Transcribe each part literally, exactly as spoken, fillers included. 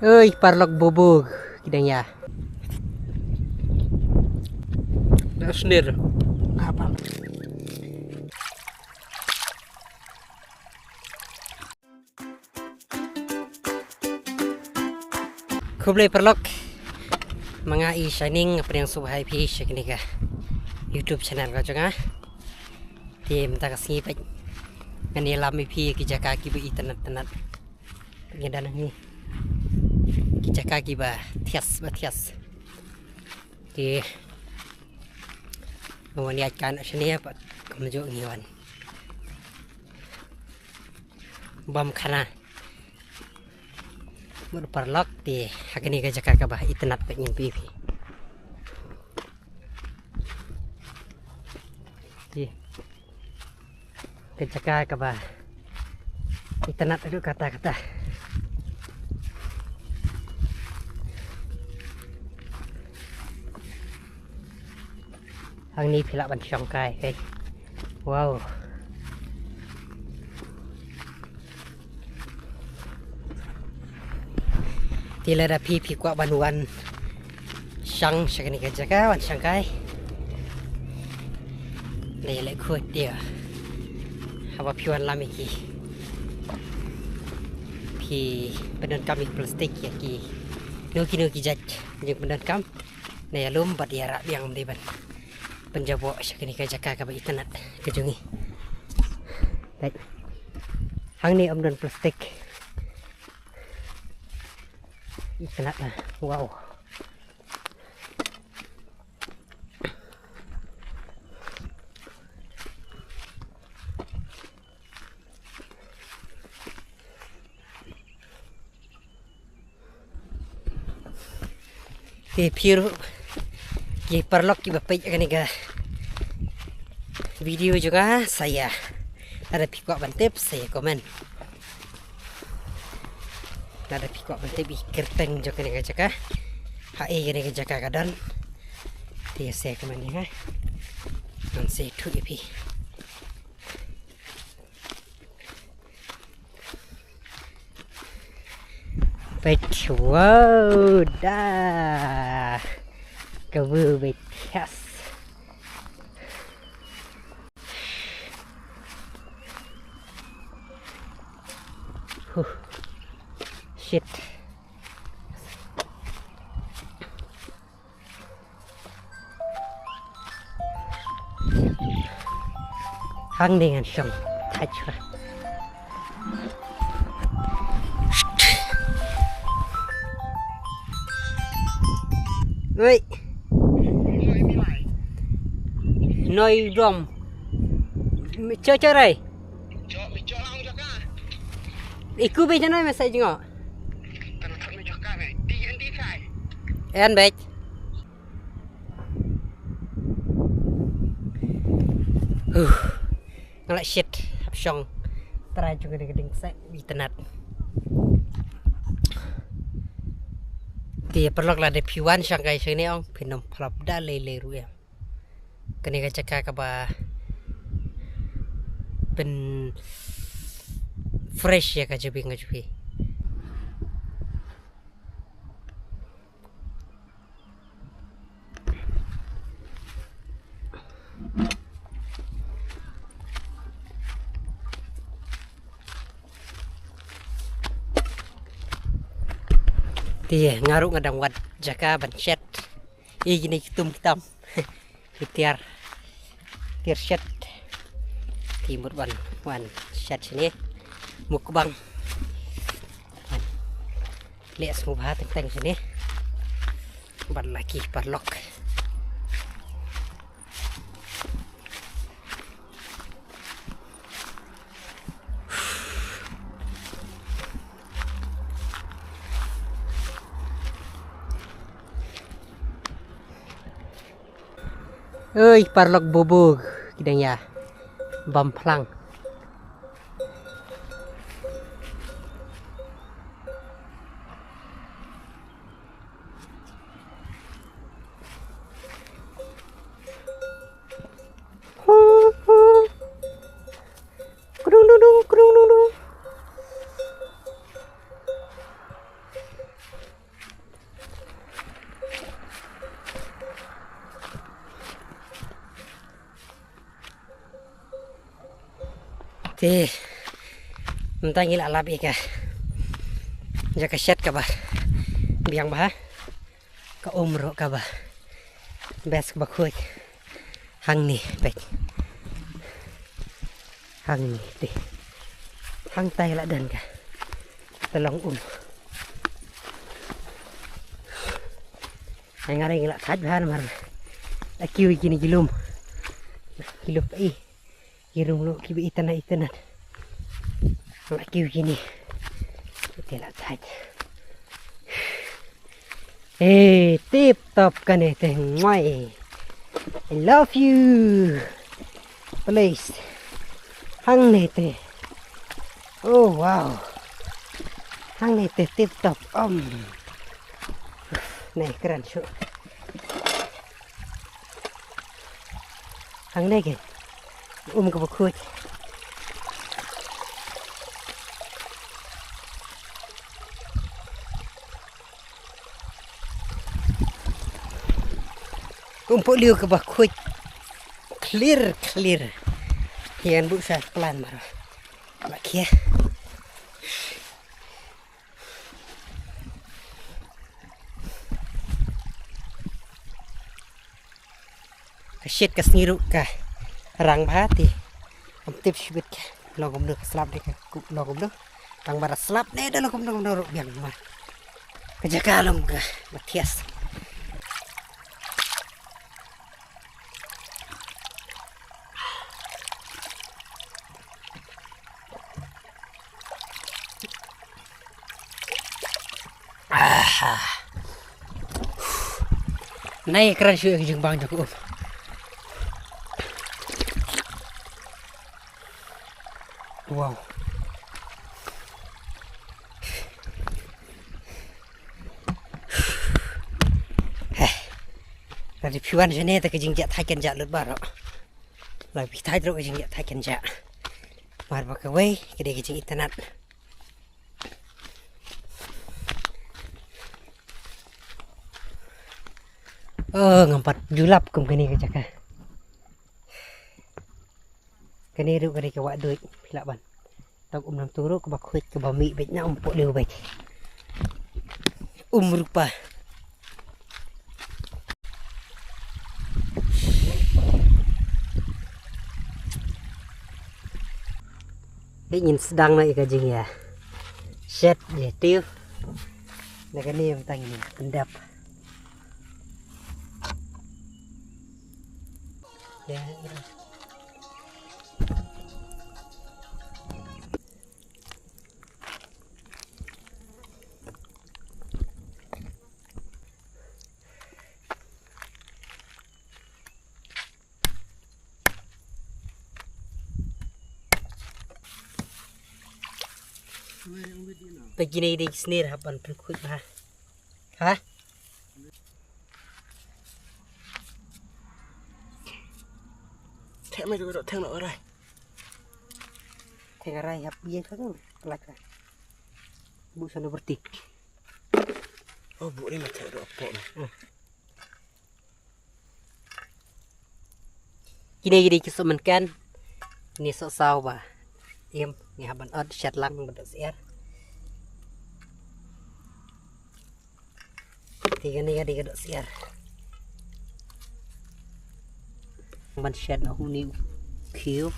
Oi, paralok bobo, ki dang ïa. Dah snir. Apa? Khublei paralok. Ma nga i Shining, nga pdiang sngewbha ïa phi sha kane ka YouTube channel ka jong nga. Te mynta ka sngi pat ngan ïalam ïa phi ki jaka kiba itynnat tynnat. Ngi don hangne ki jaka kiba thiah ba thiah. Te nga wan ïaid kan shane pat kumjuh ngi wan bam khana. Mut paralok, te ha kane ka jaka kaba itynnat pat ngin pyni ïa phi. Te ka jaka kaba itynnat haduh katta katta. Hangne phi lah ban shong kai, kai. Wow. Te lada phi, phi kwah ban wan shong sha kane ka jaka, wan shong kai. Dei leh khuid dei. Haba phi wan lam ïa ki, phi pyndonkam ïa ki plastik, ïa kino kino ki jait jingpyndonkam. Dei ïalum bad ïarap biang, ym dei ban pynjaboh sha kane ka jaka kaba itynnat ka jong ngi. Dei. Hangne ym don plastik. Itynnat na. Wow. Te phi ruh ki paralok kiba peit ïa kane ka video jong nga, sa ïa, lada phi kwah ban tip sa ïa comment. Lada phi kwah ban tip ïa ki kyrteng jong kane ka jaka, ha ei kane ka jaka ka don, te ïa sa ïa comment ïa nga, ngan sa ïathuh ïa phi. Peit, wow, da. Ka bu beit, yes. Huh. Shit. Hangne ngan shong. Thait shuwa. Wei. Noi dom. Cho cho rai. Iku be janai message ngo. En bej. Huh. Nga la shit hap shong. Trai jong ka ding seh itynnat. Te paralok lada phi wan shong kai shong ne ong phin ym phlop da lei lei ruh ïa. Kane ka jaka kaba pyn fresh ïa ka jubing ka jubi. Te nga ruh nga dang wad jaka ban shet. Ïa kine ki tum ki tam. Ki tiar. Tiar shet. Te mut wan, wan shet shane. Mukbang. Leh sngewbha teng teng shane. Bad la ki paralok. Oi, paralok bobo, ki dang ïa bam phlang. Kudung dung dung, kudung dung dung. Te mynta ngi la lap ïa ka jaka shet kaba biang bha, ka um ruh kaba best kaba khuid. Hangne peit, hangne te, hangtai la don ka, ka long um. Ai nga ring la thait bha namar la kiew ïa kine ki lum, ki lum pei. Ki rung ruh kiba itynnat itynnat. La kiew kine. Te la thait. Hey, tip top kane te, mwai. I love you. Please. Hangne te. Oh wow. Hangne te tip top. Um. Nai kren shuh. Hangne ki um kaba khuid. Um pohliew kaba khuid. Clear, clear. Ïa ngan buh sha plan baroh. Ba khia. Ka shit ka sngi ruh ka rang bha te. Ngam tip shibit ka long kumno, ka slap ne ka long kumno. Tang ba la slap ne da long kumno kumno ruh biang ma. Ka jaka long kaba thiah. Nai kren shuh ïa ka jingbang jong ka um. Wow. Heh. Lada phi wan shane te ka jingjah thait kan jah lut baroh. Lada phi thait ruh ka jingjah thait kan jah. Mar ba kawei ka dei ka jingitynnat. Oh, ngam pat ju lap kum kane ka jaka. Kane ruh ka dei ka wah duid, phi lah ban. Tang um nangtu ruh kaba khuid kaba mih beit na um pohliew beit. Um rupa. Hei ngin sdang noh ïa ka jingïa shet ïa tiew. Na kane mynta ngin pyndep. Te kine dei ki sner hap ban pynkhuid bha. Ha? Theh mai tu ka dok theng nok arai. Theng arai hap ïeng theng. Kelak ka. Bu sana bertik. Oh, bu ni macam dok pok ni. Kine ki dei ki sohmynken. Kine sohsaw ba im, ngi hap ban ot shet lang ba dohsyiar. Te kane ka dei ka dohsyiar. Ban shet noh une u khiew.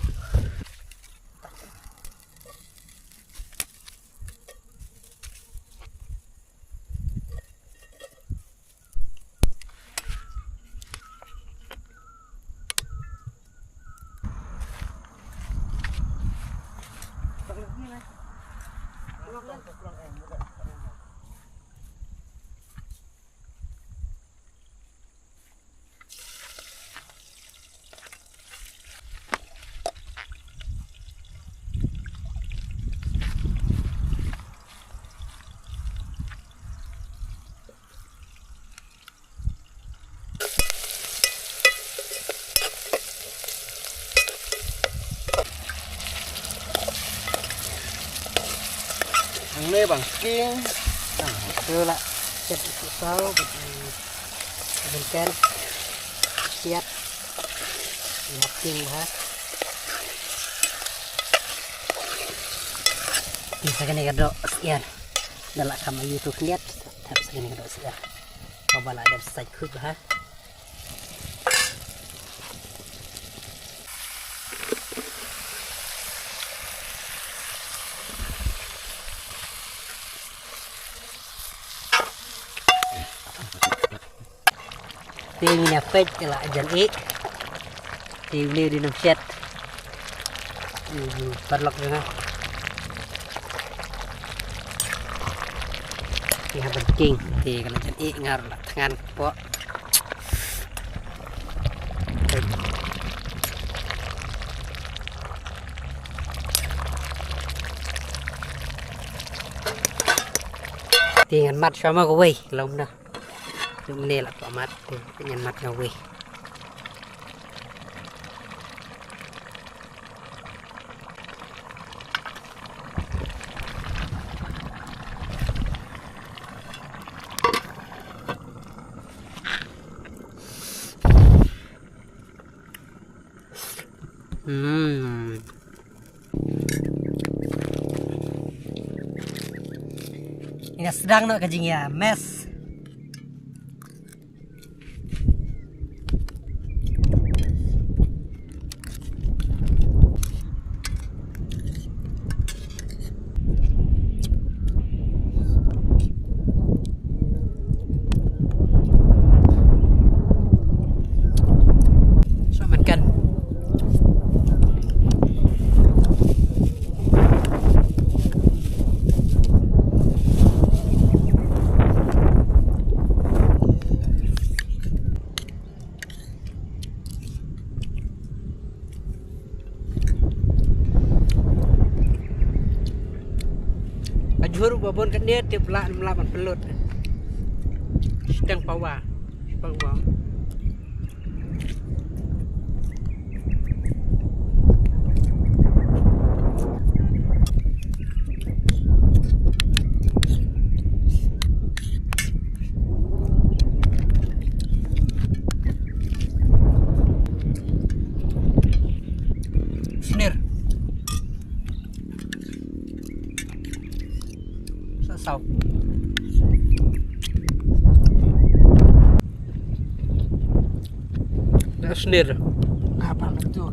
Hangne bang king. Te la shet sohsaw bad i bynken. Siat. Ïa king bha. Sa kane ka doh syiar. Da lah kham aïu tu khyndiat. Thep sa kane ka doh syiar. Kaba lah dep sa khuid bha. Te ngin ïa peit ïa la jan ïeh. Te une u dei u nongsiat. Hmm, paralok jong nga. Te haba king te ka la jan ïeh nga ruh la thngan kpoh. Te ngan mat shuwa ma kawei, lom na. Te une la kwah mat, te ngan mat na wei. Hmm. Ïa sdang noh ka jingïames. Selamat kan. Ka jhur ba bun ka niat tip lah mlah ban pynlut. Steng pawa. Pang wa. Snir. Sa saw. Snir. Apa betul?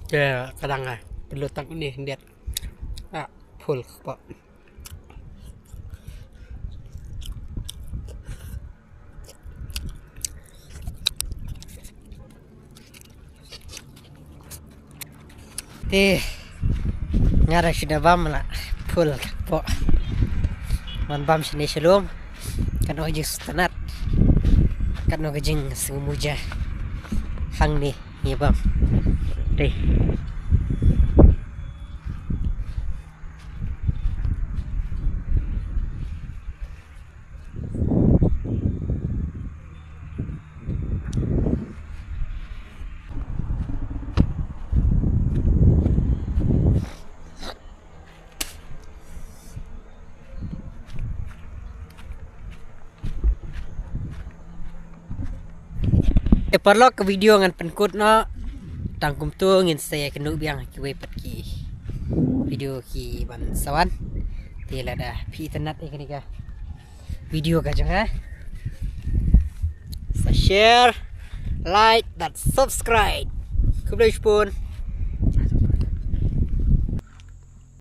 Te kadang ah perlu tang ni lihat. Ah, full kepala. Te nga dang shu da bam la full kpoh. Man bam shane shalom. Katno ka jingsngewtynnat, katno ka jingsngewmuja hangne ngi bam. Te Te paralok, ka video ngan pynkut noh tang kumto. Ngin sa ïakynduh biang ha kiwei pat ki video kiban sa wan. Te lada phi itynnad ïa kane ka video ka jong nga, sa share, like bad subscribe. Khublei shibun.